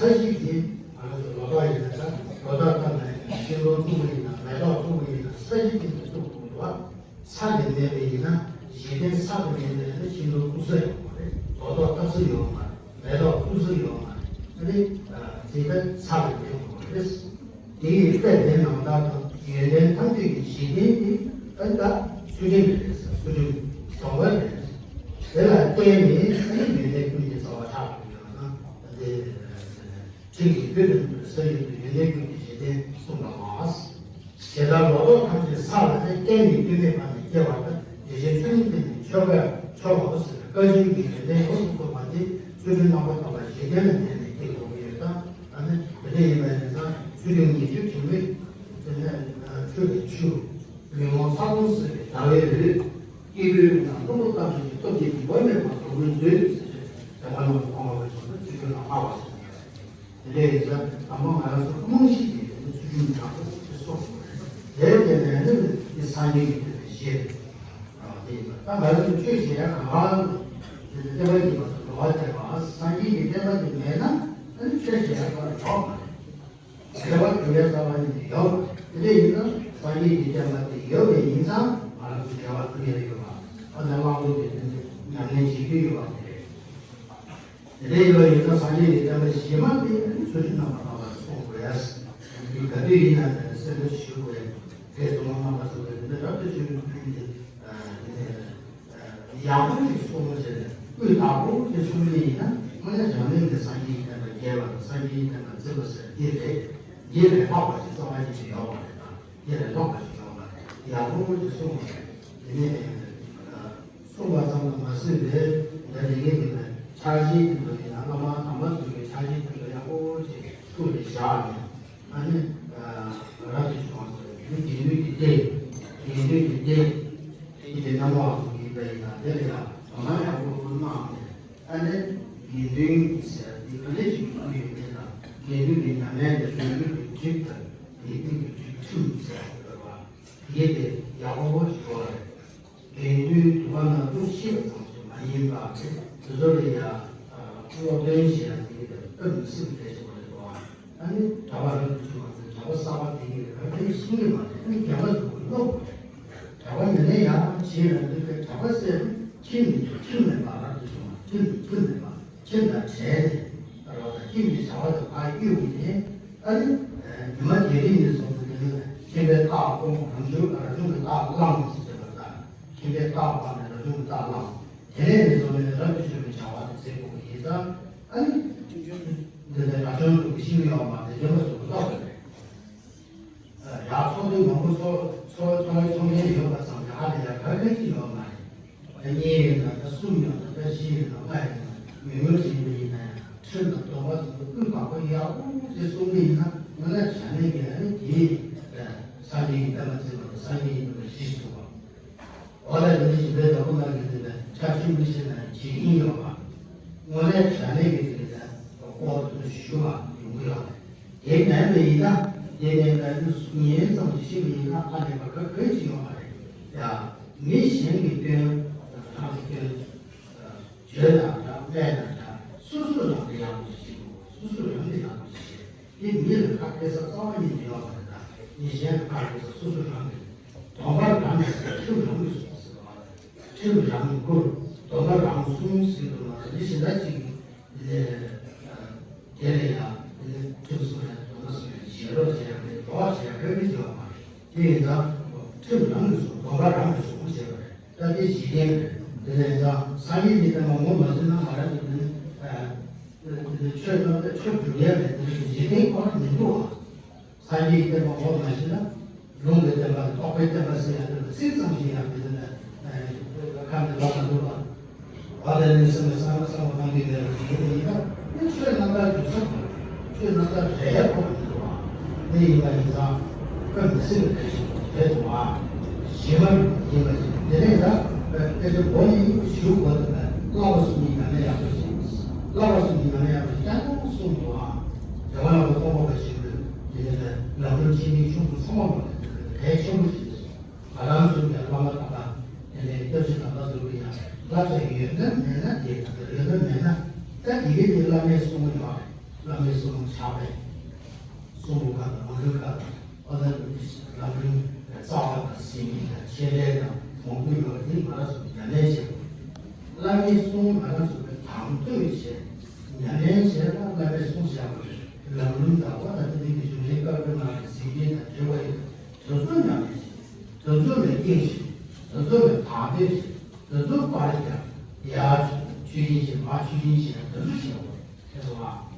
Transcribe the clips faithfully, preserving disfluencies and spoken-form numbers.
ས་གཞི་དེ་ང་ཚོ་ལོ་ཏོག་ཡིན་ན་འདྲ། ལོ་ཏོག་བཏབ་ན་ཤིང་སྡོང་བཙུགས་པ་ཡིན་ན། མེ་ཏོག་བཙུགས་པ་ཡིན་ན། ས་གཞི་དེ་ནས་བཙུགས་དགོས་འདུག་བ། ས་དེ་མེད་པ་ཡིན་ན། གཞི་རྟེན་ས་དེ་མེད་པ་ཡིན་ན་ཤིང་སྡོང་བཙུགས་ས་ཡོད་མ་རེད། ལོ་ཏོག་བཏབ་ས་ཡོད་མ་རེད། མེ་ཏོག་བཙུགས་ས་ཡོད་མ་རེད། ཨ་ནི་ཨ་འཛིན་གྲྭ་ས་དེ་མེད་དགོས་པ་རེད། དེ་ཡི་དཔེ་དེ་ནང་ལྟར་དུ་ཡོན་ཏན་ཐམས་ཅད་ཀྱི་གཞི་རྟེན་དེ་ཨ་ནི་ད་ཚུལ་ཁྲིམས་རེད་ཟེར། ཚུལ་ཁྲིམས་སྡོམ་པ་རེད། དེ་ལ་བརྟེན་ནས་ཨ་ནི་ཡོན་ཏན་ཀུན་གྱི་རྩ་བ་ཆགས་པ་ཡིན་ན། དེ་ཁྲིམས་ཀྱི་རྒྱུད་དུ་ཟེར་ཡོད་དུས་ཡོན་ཏན་ཀུན་གྱི་གཞི་རྟེན་གསུངས་པ་མ། དེ་ལྟར་ལོ་ཏོག་ཐམས་ཅད་ས་ལ་ནི་བརྟེན་ནས་སྐྱེ་མེད་པ་ནས་སྐྱེ་བ་དང་། དེ་བཞིན་ཚུལ་ཁྲིམས་བརྟེན་ནས་ཆོས་སྐལ་འཆོལ་བའོ་ཟེར་བའི་བཀའ་བརྒྱུད་ཀྱི་ཡོན་ཏན་ཡོངས་སུ་རྫོགས་པ་དེ་ཚུལ་ཁྲིམས་རྣམ་པར་དག་པ་གཞི་རྟེན་ལ་བརྟེན་ནས་སྐྱེ་དགོས་ཀྱི་ཡོད་ཙང་། ཨ་ནི་དེ་འདྲ་ཡིན་པ་ཡིན་ཙང་ཚུལ་ཁྲིམས་ཉེར་བཅུ་དྲུག་མའི་དེ་ནས་ཁྲོས་པའི་ཆུ། ཉོན་མོངས་ཚ་གདུང་སེལ་བའི་ཟླ་བའི་འོད། སྐྱེས་བུའི་ལུས་དང་ལྷུན་པོ་ལྟ་བུ་ནི་སྟོབས་ཀྱིས་འགྲིབ་པ་མེད་པར་འགྲོ་ཀུན་མཛོད་དུ་གསལ་བྱེད་དེ། བླ་མ་གོང་མ་བའི་ཕྱོགས་སུ་ཚུལ་ཁྲིམས་ལ་བསྔགས་པ་ཟེར་ནས། དེ་འདྲ་ཡིན་ཙང་དང་པོ་ང་རང་ཚོ་རྨང་གཞི་དེ་ནི་ཚུལ་ཁྲིམས་དྲང་པོ་དེ་སྲོག་ཡོད་རེད། དེར་བརྟེན་ནས་ནི་འདི་སངས་རྒྱས་ཀྱི་བསྟན་པའི་གཞི་རེད། ཨ་དེ་ཡིན་པ་ད་ང་རང་ཚོ་ཆོས་བྱེད་ཡ་གང་ག་ལ་དེ་ནི་བསྟན་པ་ཡིན་པ་དང་འགྲོ་བ་བསྟན་པ། སངས་རྒྱས་ཀྱི་བསྟན་པ་དེ་མེད་ན་ཨ་ནི་ཆོས་བྱེད་ཡ་གང་ཡོད་མ་རེད། བྱེད་པ་གང་ཡང་རྩ་བ་ཉིད་ནས་ཡོད་མ་རེད། དེ་འདྲ་ཡིན་ན་སངས་རྒྱས་ཀྱི་བསྟན་པ་དེ་ཡོད་པ་ཡིན་ཙང་ང་རང་ཚོ་བྱེད་པ་གང་ཡང་ཡོད་པ། ཨ་ནི་བླང་དོར་དེ་ནི་ཉམས་ལེན་བྱེད་རྒྱུ་ཡོད་པ་དེ་རེད། དེ་འདྲ་ཡིན་པ་ཡིན་ཙང་སངས་རྒྱས་ཀྱི་བསྟན་པ་གཞི་མ་དེ་ཚུལ་ཁྲིམས་རྣམ་པར་དག་པ་སྲུང་དགོས། ག་དུས་ཡིན་ན་དེ་ནི་གསལ་སྟོན་ཞུ་དགོས། དེ་ཚོ་མ་རྣམ་པ་ཚོ་གི་འདི་རབ་ཏུ་བྱུང་བའི་ཀུན་གྱི་ཡག་པོ་ཞིག་གསུངས་པ་བྱས་ནས་དབུས་དག་པོ་ཞིག་གསུངས་པ་ཡིན་ན། དངོས་གནས་དྲང་གནས་ཀྱི་སངས་རྒྱས་ཀྱི་བསྟན་པ་རྒྱས་པ་དང་། སངས་རྒྱས་ཀྱི་བསྟན་པ་བརྩི་བ་ཟེར་འདི་རེད། འདི་ལས་ལྷག་པ་ཞིག་རྩ་བ་ཉིད་ནས་ཡོད་མ་རེད་དང་། འདི་ལས་ལྷག་པ་ཞིག་ཡོད་མ་རེད། ཡག་པོ་ཞིག་གསུངས་པ་རེད། དེ་ནས་གསུངས་པ་ཙམ་དུ་མ་ཟད་པའི་འདི་ལས་ཀྱི་འདི་ལ་ཕྱག་བཞེས་དེ་ཚོ་ཡིན་ན། བླ་མ་དམ་པ་ཚོ་གི་ཕྱག་བཞེས་དེ་ཚོ་ཡག་པོ་ཞིག་ཐུགས་ལ་བཞག་ནས། ཨ་ནི་རབ་ཏུ་བྱུང་བ་ཟེར་བའི་དགེ་འདུན་གྱི་སྡེ། དགེ་འདུན་གྱི་སྡེ་དེ་གནམ་འོག་སུ་ཡིན་པ་ཡིན་ན། དེ་ལ་ཡང་གང་ཡག་པོ་གནང་ནས། ཨ་ནི་དགེ་འདུན་ཟེར་དེ་ག་འདྲ་ཞིག་གི་དབུས་ཡོད་མེད་དང་། དགེ་འདུན་གྱི་ཉམས་ལེན་དེ་དགེ་འདུན་གྱི་སྒྲིག་དང་དགེ་འདུན་གྱི་སྒྲིག་ཁྲིམས་ཟེར་དགོས་པ་དེ་དེ་ཡག་པོ་ཞིག་དགོས་རེད། དགེ་འདུན་དུ་བ་ན་ལུགས་ཤེས་པ་ཙམ་ཞིག་མ་ཡིན་པ། དེ་ཚོ་ལ་ཡང་སློབ་སྟོན་བྱེད་ཡ་དེ་གི་དེ་སྐབས་མི་སྲིད་པ་དེ་ཞིག་རེད་དོ། ཨ་ནི་གྲྭ་པ་རབ་ཏུ་བྱུང་བ་ཚོས་གྲྭ་པ་གསར་པ་དེ་གི་རབ་དེ་ཤེས་ཀྱི་མ་རེད། ཨ་ནི་རྒན་པ་ཚོ་སློབ་དགོས་རེད། གྲྭ་པ་མེད་ན་ཡང་བྱེད་ཡ་འདི་གི་གྲྭ་པ་ཟེར་ཁྱིམ་ནས་ཁྱིམ་མེད་པ། རབ་ཏུ་བྱུང་བ་ཁྱིམ་ནས་ཁྱིམ་མེད་པ། ཁྱིམ་དང་བྲལ་ནས་རོགས་དང་ཁྱིམ་གྱི་བྱ་བ་དང་ཕར་གཡུག་ནས། ཨ་ནི་ཉི་མ་དེ་རིང་ནས་བཟུང་སྟེ་དེ་ནི་ཁྱིམ་པའི་རྟགས་སྤོང་། རང་བྱུང་རང་བྱུང་གི་རྟགས་བླངས་ཟེར་བ་དང་། ཁྱིམ་པའི་རྟགས་སྤངས་ནས་རང་བྱུང་གི་རྟགས་བླངས། དེ་ནས་ནས་བཟུང་ནས་རབ་ཏུ་བྱུང་བའི་བྱ་བ་དེ་མཛད་དགོས་ཀྱི་ཡིན་ཙང་། ཨ་ནི་འདི་ནས་རབ་བྱུང་དུ་ཤིང་ཡོད་མ་རེད། རྒན་པ་ཚོ་གི་ལྟོ་རེད། ཡར་ཚོགས་འདུ་མང་པོ་ཚོགས་ཚོགས་ཚོགས་ཚོགས་མཁན་ཡོད་པ་ཙམ་གྱིས་ཧ་ལས་ཡ་ག་གེ་ཅིག་ཡོད་མ་རེད། ད་གཉིས་ཡོད་ན། ད་གསུམ་ཡོད་ན། ད་བཞི་ཡོད་ན། ལྔ་ཡོད་ན། ཉུང་ཉུང་ཅིག་ཡིན་པ་ཡིན་ན་ཡང་ཁྲིམས་དང་སྡོམ་པ་ཚོ་དབུས་དག་པོ་ཡག་པོ་ཅིག་སྲུང་གི་ཡིན་ན། དངོས་གནས་དྲང་གནས་ཀྱི་ཨ་ནི་དེ་སངས་རྒྱས་ཀྱི་བསྟན་པ་འཛིན་པ་དང་། སངས་རྒྱས་ཀྱི་བསྟན་པ་གཞི་བཙུགས་པ། འོ་ད་འདི་ནི་ཞིང་པའི་བདག་པོ་རྣམས་ཀྱི་འདི་ལ་ཕྱག་ཆེན་པོ་བྱས་ན་བྱེད་ཀྱིན་ཡོད་པ། དངོས་གནས་དྲང་གནས་ཀྱི་འདི་ལ་ལྐོག་ཏུ་ཞུ་བ་ཡོང་གི་ཡོད་རེད། དེ་མེད་པ་ཡིན་ན། དེ་མེད་པ་ཡིན་ན་ཉིན་ཙམ་ཞིག་ཤི་བ་ཡིན་ན་ཧ་ལས་པ་ག་གེ་ཅིག་ཡོད་མ་རེད། ཡ། མི་གཞན་གྱི་སྐྱོན་རང་གི་སྐྱོན་བརྗོད་ན་འདྲ། སྨྲས་ན་འདྲ། སོ་སོ་རང་གི་ཡག་པོ་ཞིག་བྱེད་དགོས། སོ་སོ་རང་གི་ཡག་པོ་ཞིག་བྱེད། དེ་མི་ལ་ཁ་སྐད་ས་རྩ་བ་ཉིད་ནས་ཡོད་མ་རེད། ད་མི་གཞན་ལ་ཁ་སྐད་ས་སོ་སོ་རང་གི། སྡོམ་པ་རང་གིས་ཁྲིམས་རང་གིས་སྲུང་ཟེར་བ། ཁྲིམས་རང་བཀུར། སྡོམ་པ་རང་སྲུང་ཟེར་དུས་མ་གཏོགས་མི་གཞན་དག་ཅིག་གིས་དེ་ལ་ཡང་དེ་ལ་ཁྲིམས་སྲུང་ཡ། སྡོམ་པ་སྲུང་ཡ། བྱེད་རོགས་བྱེད་ཡ་མེད། འགྲོ་བ་བྱེད་ཡ་ག་གེ་ཅིག་ཡོད་མ་རེད། དེ་ཡིན་ཙང་ཁྲིམས་རང་གིས་སྲུང་། སྡོམ་པ་རང་གིས་སྲུང་ཟེར་བ་རེད། ད་དེ་གཞི་རྟེན་རེད། དེ་ལ་ཡིན་ཙང་སངས་རྒྱས་ཀྱི་བསྟན་པ་ངོ་མ་ཟིན་ན་ང་རང་གི་དེ་ནི་ཆོས་ནང་དུ་ཆོས་སྒྲུབ་ཡ་མེད། དེ་ནི་གཞི་རྟེན་ཁོ་རང་མི་འདུག་ཨ། སངས་རྒྱས་ཀྱི་བསྟན་པ་ངོ་མ་ཤེས་ན། ལུང་གི་བསྟན་པ་དང་རྟོགས་པའི་བསྟན་པ་ཟེར་ཡ་དེ་ལ་ཚིག་ཙམ་ཞིག་ཡང་དེ་ནས་ཁ་ནས་ལབ་མ་ཐུབ་པ། བ་དན་ནི་སེམས་ལ་བསམ་བློ་བསམ་བློ་གཏོང་རྒྱུ་མེད་པ་ཞིག་ཡིན་པ་ཡིན་ན། དེ་ཆོས་རྣམ་དག་སྒྲུབ་ས་དང་ཆོས་རྣམ་དག་རེད་ཁོ་མི་འདུག་བ། དེ་ཡིན་པ་ཡིན་ཙང་དཔེ་མི་སྲིད་པའི་གནས་ཤིག་རེད་འདུག་བ། གཞི་མ་ཡིན་པ་ཞིག་དེ་ནས་ད་སྐད་ཆ་མགོ་ནས་ཞུ་དགོས་འདུག་པས། བསླབ་པ་གསུམ་གྱི་ཉམས་ལེན་ཡག་པོ་ཞིག་བསླབ་པ་གསུམ་གྱི་ཉམས་ལེན་ཡག་པོ་ཞིག་ཀྱང་གསུངས་འདུག་བ། རྒྱལ་བ་རིན་པོ་ཆེ་མཆོག་གིས་དེ་ནས་ལམ་སྒྲོན་ཆེ་འབྲིང་ཆུང་གསུམ་ཚང་མ་མ་གལ་ཆེན་པོ་ཞིག་རེད། ང་རང་ཚོའི་བླ་མ་དམ་པ་དེ་ནས་སྐྱབས་རྗེ་ཟམ་པ་ཟུར་པ་ཡང་བསླབ་བྱ་ཡོད་ན་མེད་ན་དེ་ལྟར། ཡོད་ན་མེད་ན་ད་དེ་གའི་དེ་བླ་མས་གསུངས་ཡོད་རེད། བླ་མའི་གསུང་ཆགས་པས། གསུང་གི་ཁ་དང་ལམ་རིམ་ཁ་དང་། ཨ་ནི་ལམ་རིམ་རྩ་བ་དང་ཟིན་བྲིས་དང་ཆེ་འབྲེལ་དང་མང་པོ་ཡོད་པ་དེ་ང་རང་ཚོ་ཉམས་ལེན་བྱེད་དགོས། བླ་མའི་གསུང་ང་རང་ཚོ་གི་དང་དོད་བྱས། ཉམས་ལེན་བྱས་ན་བླ་མའི་གསུང་བྱ་བ་རེད། ལམ་རིམ་དང་། འོ་ད་དེ་རིང་གི་གཞུང་ཆེན་བཀའ་པོད་ནང་གི་ཟིན་བྲིས་དང་འབྲེལ་བ་ཡོད། དེ་ཚོ་ཉམས་ལེན་བྱེད། དེ་ཚོ་ལ་དབྱེ་ཞིབ། དེ་ཚོ་ལ་དང་དོད་བྱེད། དེ་ཚོ་པར་རྒྱག་ཡར་ཆུ་ཆུ་ཆེན་བྱེད། མར་ཆུ་ཆེན་བྱེད། དེ་ཚོ་བྱེད་དགོས། ཁྱེད་ཚོ་ཨ།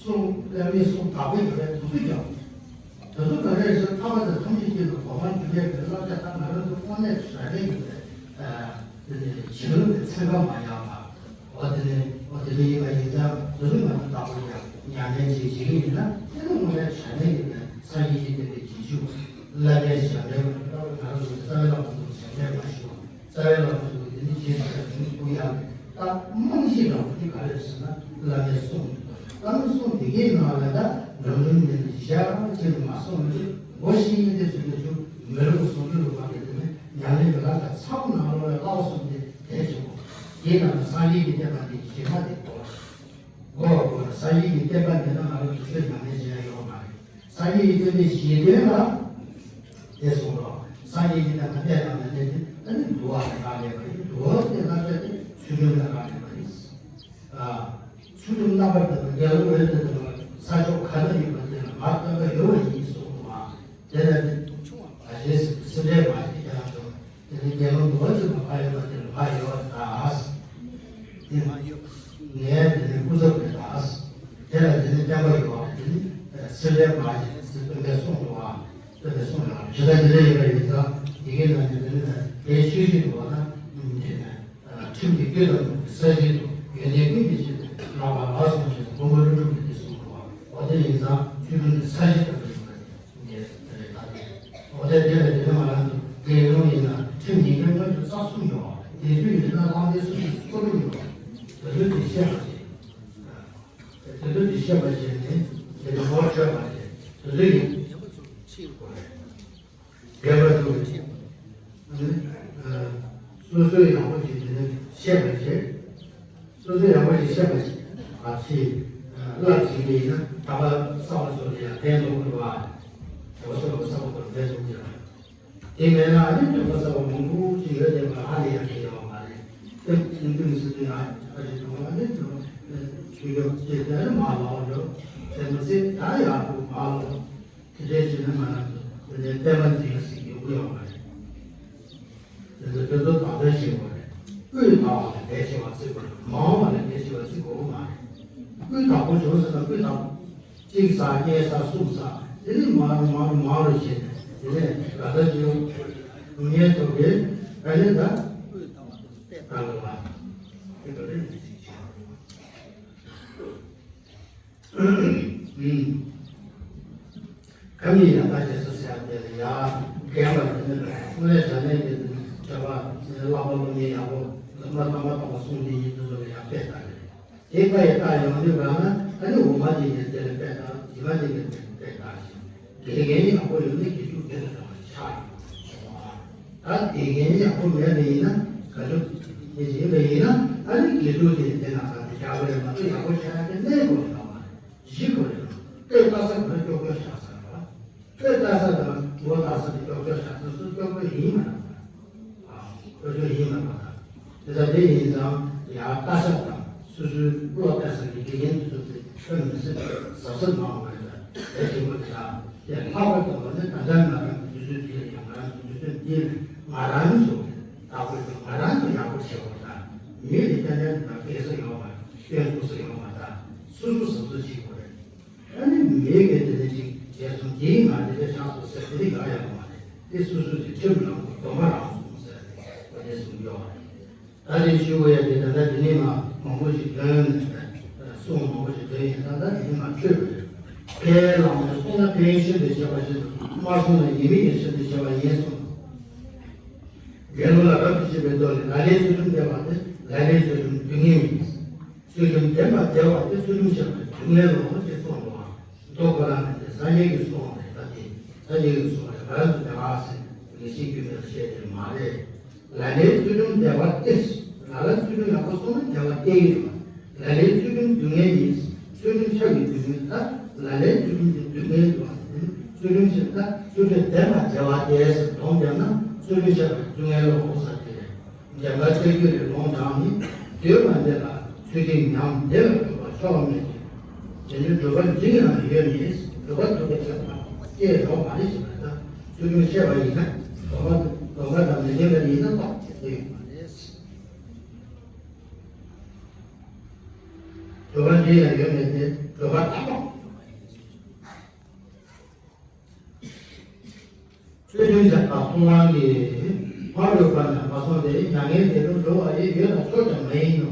གསུང་། བླ་མའི་གསུང་བདག་པོ་ཡོད་པའི་དུས་ཚོད་ཀྱང་། དེ་ཚོ་ག་རེ་ཟེར། ཐ་མ་དང་ཐམས་ཅད་ཀྱི་གོ་འཕང་མྱུར་བའི་བླ་བྱ་དང་། ང་རང་ཚོ་དངོས་གནས་དྲང་གནས་ཀྱི་བྱིན་རླབས་ཀྱི་ཚན་ཁ་མ་ཡལ་བ། འོ་དེ་ནས། འོ་དེ་འདྲ་ཡིན་པ་ཡིན་ཙང་། དེ་ཚོ་ང་ཚོ་བདག་པོ་རྒྱག་ཉམས་ལེན་བྱེད་བྱེད་ཀྱི་ཡིན་ན། དེ་ནི་དངོས་གནས་དྲང་གནས་ཀྱི་སངས་རྒྱས་ཀྱི་བསྟན་པའི་རྗེས་འཇུག་བླ་མའི་ཞབས་འདྲེན་པ། ད་ང་རང་ཚོ་རྩ་བའི་བླ་མ་ཚོ་ཞབས་འདྲེན་མ་ཞུ་བ། རྩ་བའི་བླ་མ་ཚོ་དེ་ནི་རྗེས་སུ་ཡང་འཛིན་ཐུབ་ཡག་གི། ད་རྨང་གཞི་འདྲ་བོ་དེ་ག་རེ་རེད་ཟེར་ན། བླ་མའི་གསུང་། བླ་མའི་གསུང་དེ་གའི་ནང་ལ་ད་ལམ་རིམ་ནས་ནི་གཞན་ཅིག་ལ་མ་སོང་ནས། སྒོ་ཤེས་ཡོན་ཏན་ཚུལ་དུ་འཇུག་མི་རུང་ཟུང་འཇུག་ལུགས་པ་དེ་ནི་ཉམས་ལེན་གྱི་ལམ་ཁ་ཚང་ནང་ལོགས་ལ་བསླབ་པ་གསུམ་དེ་གལ་ཆེན་པོ། དེའི་ནང་དུ་སངས་རྒྱས་ཀྱི་བསྟན་པ་འདི་གཞི་མ་དེ་གོ། གོ་དགོས། སངས་རྒྱས་ཀྱི་བསྟན་པ་མེད་ན་ང་རང་ཚོ་ཆོས་ཉམས་ལེན་བྱེད་ཡ་ཡོད་མ་རེད། སངས་རྒྱས་ཀྱི་བསྟན་པའི་གཞི་རྟེན་ལ་དེ་གསུངས་རོགས། སངས་རྒྱས་ཀྱི་བསྟན་པ་གཏན་དང་མ་གཏན་དེ། ཨ་ནི་འདུལ་བ་ལས་རག་ལས་པ་ཡིན། འདུལ་བ་དེ་ལ་བརྟེན་ཏེ་ཚུལ་ཁྲིམས་ལ་རག་ལས་པ་ཡིན། ཨ། ཚུལ་ཁྲིམས་རྣམ་པར་དག་པའི་དགེ་སློང་འོད་དང་ལྡན་པ་ས་ཕྱོགས་ག་ན་ཡོད་པ་དེ་ལ་མར་བསྟན་པ་ཡོད་པ་ཡིན་གསུངས་པ། དེ་ལ་ནི་དུག་ཆུང་བ་མ་བྱེད་ཟེར། སེམས་ཁྲལ་མ་བྱེད་ཀྱང་ཆོག་དེ་ནི་དགེ་སློང་འདུལ་བ་ཅན་དུ་མ་ཡོད་པ་དེ་ལ་མར་ཡོད་པ་དང་། དེ་མ་ཡོད་པ་ངས་དེ་ནི་སྐུ་ཚབ་རེད་དང་། དེ་ལ་དེ་ནི་བསྟན་པ་ཡོད་པ་དེ་ནི་སེམས་ཁྲལ་མ་བྱེད་ཟེར། སྟོན་པས་གསུངས་འདུག་པ། སྟོན་པས་གསུངས་ཡོད་པ། ཇི་ལྟར་དེ་འདྲ་ཡོད་པ་ཡིན་ཙང་། དེ་གའི་ནང་ནས་དེ་ནི་དེའི་ཆོས་བཞིན་དུ་བ་ན་དེ་ནི། ཁྲིམས་ཀྱི་བཀོད་དམ་ས་གཞི་དུ་ཡོན་ཏན་ཀུན་གྱི་ཆེད་དུ་བསླབ་པ་ལ་སོགས་བྱས་ཏེ་མགོན་པོ་ཀླུ་སྒྲུབ་ཀྱིས་དེ་གསུངས་འདུག་པ། འོ་དེ་ཡིན་ཙང་ཆོས་ཀུན་གྱི་ས་གཞི་ལྟ་བུ་ཡིན་པ་དེ་རེད་ད། འོ་དེ་དེ་ལ་དེ་ནི་ང་རང་ཚོ་དགེ་སློང་ཡིན་ན་ཁྲིམས་ཉིན་མོའི་སྔོན་དུ་བསགས་གསུམ་ཡོད། དེ་ཚོ་ཡིན་ན་བླང་དོར་གསུམ་གྱི་ཚུལ་ཁྲིམས་ཡོད། དེ་ཚོ་དེ་ཤེས་པ་བྱེད། དེ་ཚོ་དེ་ཤེས་པ་བྱས་ནས་དེ་ནི་ངོ་འཕྲོད་པ་བྱེད། དེ་ཚོ་ཡིན། རྒན་པ་ཚོ་གིས་སོ་སོའི་ཡག་པོ་ཞིག་དེ་ནས་བཤད་པ་བྱེད། སོ་སོའི་ཡག་པོ་ཞིག་བཤད་པ་ཞིག་ཨ་ཕྱི་བསླབ་བྱེད་ཀྱི་ཡིན་ན། ད་ག་གསར་པ་ཚོ་ལ་ཡང་ཕན་ཐོགས་ཀྱི་རེད་པ། གོ་སོ་གོ་གསར་པ་ཚོ་ལ་ཕན་ཐོགས་ཀྱི་རེད། དེ་མེད་ན་ཨ་ནི་དོན་དག་གསར་པ་མང་པོ་ཅིག་ཡོད་བསྡད་པ་ཧ་ལས་ཡག་གི་ཡོད་མ་རེད། དེ་ཚིག་འདི་ཚིག་འདི་ཡང་ཨ་ཞིག་དང་ཨ་ནི་ཚོ་ཆོས་ཕྱོགས་ཀྱི་དེ་ནི་མ་ལོག་འགྲོ། དེ་མི་ཚེ་ད་ཡག་པོ་མ་ལོག་དེ་འདྲའི་བྱས་ན་ང་རང་ཚོ་དེ་འདྲའི་བསྟན་པ་འཛིན་ཡ་ཞིག་ཡོང་གི་ཡོད་མ་རེད། དེ་ཚོ་དེ་ཚོ་དག་དོན་ཤེས་དགོས་རེད། སྤུས་དག་པ་ལ་གལ་ཆེ་བ་བརྩི་དགོས་རེད། མང་བ་ལ་གལ་ཆེ་བ་བརྩི་དགོས་མ་རེད། སྤུས་དག་པོ་བྱུང་ཟེར་ན་སྤུས་དག་གཅིག་བསགས་གཉིས་བསགས་གསུམ་བསགས། དེ་ནི་མང་རུ་མང་རུ་མང་རུ་བྱས་ནས་དེ་ནས་ལ་ད་ཅི་ཡོང་། ངས་ཚོ་གིས་ཨ་ནི་ད་སྤུས་དག་པ་དེ་བསྟན་དགོས་པ་དེ་ག་རེ་ཡིན་ཅིག་བྱས། ཁམས་ཉིད་ཡང་དག་བྱེད་ས་ཟེར་ཡག་དེ་ལ་ཡང་རྒན་པ་དེ་ནི་དངོས་གནས་དྲང་གནས་ཀྱི་དེ་ནི་བྱ་བ་ནི་བསླབ་པ་སློབ་གཉེར་ཡག་པོ་ལ་མ་དང་མ་དང་པོ་གསུང་དེ་ཡིན་དུས་ཚོད་ལ་ཡང་དཔེ་ལྟ་རེད། དེ་ལྟ་ཡི་ལྟ་ཡོང་དུས་རང་ན་ཨ་ནི་འོག་མ་དེ་ནི་དེ་ལ་དཔེ་ལྟ། ཕྱི་མ་དེ་ནི་དཔེ་ལྟ་ཞིང་། དགེ་རྒན་ཡག་པོ་ཡོད་ན་དགེ་ཕྲུག་དགེ་ལ་འགྲོ་བ་ཆགས་ཡོང་། ད་དགེ་རྒན་ཡག་པོ་མེད་པ་ཡིན་ན་ག་ཚོད་དེ་བྱེད་པ་ཡིན་ན་ཨ་ནི་དགེ་ཕྲུག་དེ་དེ་ན་ད་དེ་རྒྱག་པ་རེད་མ་གཏོགས་ཡག་པོ་ཆགས་ཡག་དེ་གནས་དགོས་རེད་མ་རེད། གཞི་དགོས་རེད། དཔེ་ལྟ་ས་ག་ལ་ཀྱོག་ཀྱོག་བཞག་ས་རེད་བ། དཔེ་ལྟ་ས་དང་ངོ་ལྟ་ས་དེ་ཀྱོག་ཀྱོག་བཞག་ས་སུ་ཀྱོག་ཀྱོག་ཡིན་མ་རེད་བ། ཨ་ཀྱོག་ཀྱོག་ཡིན་མ་རེད་བ། དེ་ལྟར་དེ་ཡིན་ཙང་ཡང་ལྟ་ས་དང་སོ་སོའི་བློ་གཏད་ས་ཀྱི་དགེ་རྒན་དེ་ཚོ་དེ་དཔེ་མི་སྲིད་པའི་གཟབ་གཟབ་གནང་དགོས་རེད། དེ་བྱེད་དགོས་རེད། དེ་ལྷག་པར་དུ་ལོ་ནི་ད་ལྟ་ང་རང་གི་དུས་ཚོད་འདི་ལ་ཡང་ང་རང་ཚོ་དུས་ཚོད་འདི་ལ་ང་རང་ཚོ་ལྟ་དགོས་ཀྱི། ང་རང་ཚོ་ཡག་པོ་བྱེད་དགོས་རེད། མི་ལ་ཏན་ཏན་དུ་སྐྱེ་ས་ཡོད་མ་རེད། སྐྱོན་འཛུགས་ས་ཡོད་མ་རེད། སོ་སོ་གཟབ་གཟབ་བྱེད་དགོས་རེད། ཨ་ནི་མི་གིས་དེ་འདྲ་ཅིག་བྱས་སོང་། དེའི་ང་དེ་འདྲ་ཆགས་སོང་ཟེར་དེ་འདྲ་ཡག་ཡག་མ་རེད། དེ་སོ་སོ་ཞིག་ཁྲིམས་རང་དུ་སྡོམ་པ་རང་སོང་ཟེར་ཏེ་འོ་དེ་གསུངས་ཡོད་རེད། ད་དེ་ཞུ་དགོས་ཡ་དེ་ད་ལྟ་དེ་ནས་མ་མང་པོ་ཞིག་ཐོན་ནས་གསུང་མང་པོ་ཞིག་ཐོན་ཡིན་ཙང་། ད་དེ་ནས་མ་འཕྲོས་པ་རེད། ཕའི་བླ་མའི་གསུང་ལ་ཕན་ཡོན་ཤིན་ཏུ་ཆེ་བ་ཞིག་དང་། མ་གསུངས་ན་ཉེས་དམིགས་ཀྱང་ཤིན་ཏུ་ཆེ་བ་ཡིན་གསུངས། དགེ་སློང་ལ་རབ་ཏུ་བྱེད་པའི་མདོ་ལས། ལག་ལེན་ཚུལ་ཁྲིམས་བདེ་བ་སྟེ། ལག་ལེན་ཚུལ་ཁྲིམས་སྡུག་བསྔལ་ཡིན། ཚུལ་ཁྲིམས་བདེན་པ་བདེ་བ་སྟེ། ཚུལ་ཁྲིམས་ཆགས་པས་སྡུག་བསྔལ་ལོ་ཞེས་གསུངས་པ། མདོ་ཁོ་རང་ནི་དེ་སངས་རྒྱས་ཀྱི་གསུང་རེད། ད་དེ་སངས་རྒྱས་ཀྱི་གསུང་རེད། ང་རང་ཚོ་དེ་ཨ་ཟེར་ངེས་ཤེས་རྒྱུད་མེད་ལ་བཤད་དེ་མ་རེད། ལག་ལེན་ཚུལ་ཁྲིམས་བདེ་བ་སྟེ། ལག་ལེན་ཚུལ་ཁྲིམས་ཡག་པོ་སོང་ན་བདེ་བ་སྟེ་ཡིན་པ། ལག་ལེན་ཚུལ་ཁྲིམས་སྡུག་བསྔལ་ཡིན། ཚུལ་ཁྲིམས་ཆགས་པའི་དུས་ཡུན་ད་ལ་ལས་ཚུལ་ཁྲིམས་ཀྱི་དུས་ངན་དུ་བ་ཡིན། ཚུལ་ཁྲིམས་ཞེས་ན་ཚུལ་ཁྲིམས་ལྡན་པར་བྱ་བ་དེས་སྡོམ་བརྒྱབ་ན་ཚུལ་ཁྲིམས་ཆགས་པའི་དུས་ངན་ལོ་ཟེར་ཏེ། འཇམ་དཀར་ལྕགས་ཀྱུ་ལས་ལུང་དྲངས་ནས། འདོད་པ་འདི་ལ་ཚུལ་ཁྲིམས་ཉམས། དེ་ལ་འཇུག་པ་ཆོག་མེད་ཅིང་། དེ་ནི་འགྲོ་བ་འདི་ཡང་ཡོད་མེད། འགྲོ་བ་འདུལ་བ་ཆགས་པ་སྐྱེ་རོགས་མ་རེད་ཞེས་པ་དང་། ཚུལ་ཁྲིམས་བཤད་པ་ཡིན་ན་སྡོམ་པ་སྡོམ་པ་དང་མི་ལྡན་པ་ཡིན་ན་རྟོགས་བྱེད་ཀྱི་ཡོད་མ་རེད། འགྲོ་བ་འདི་ཡང་ཡོད་མེད་དེ་འགྲོ་བ་ཐ་དད། ཚུལ་ཁྲིམས་བཞག་པ་ཁོང་རང་གིས་མ་ལུས་པ་ན་མ་སོང་སྟེ། མྱ་ངན་འདས་ལ་འགྲོ་བ་ཡི་ཡོད་ལ་ཆོག་ཀྱང་མ་ཡིན་ནོ།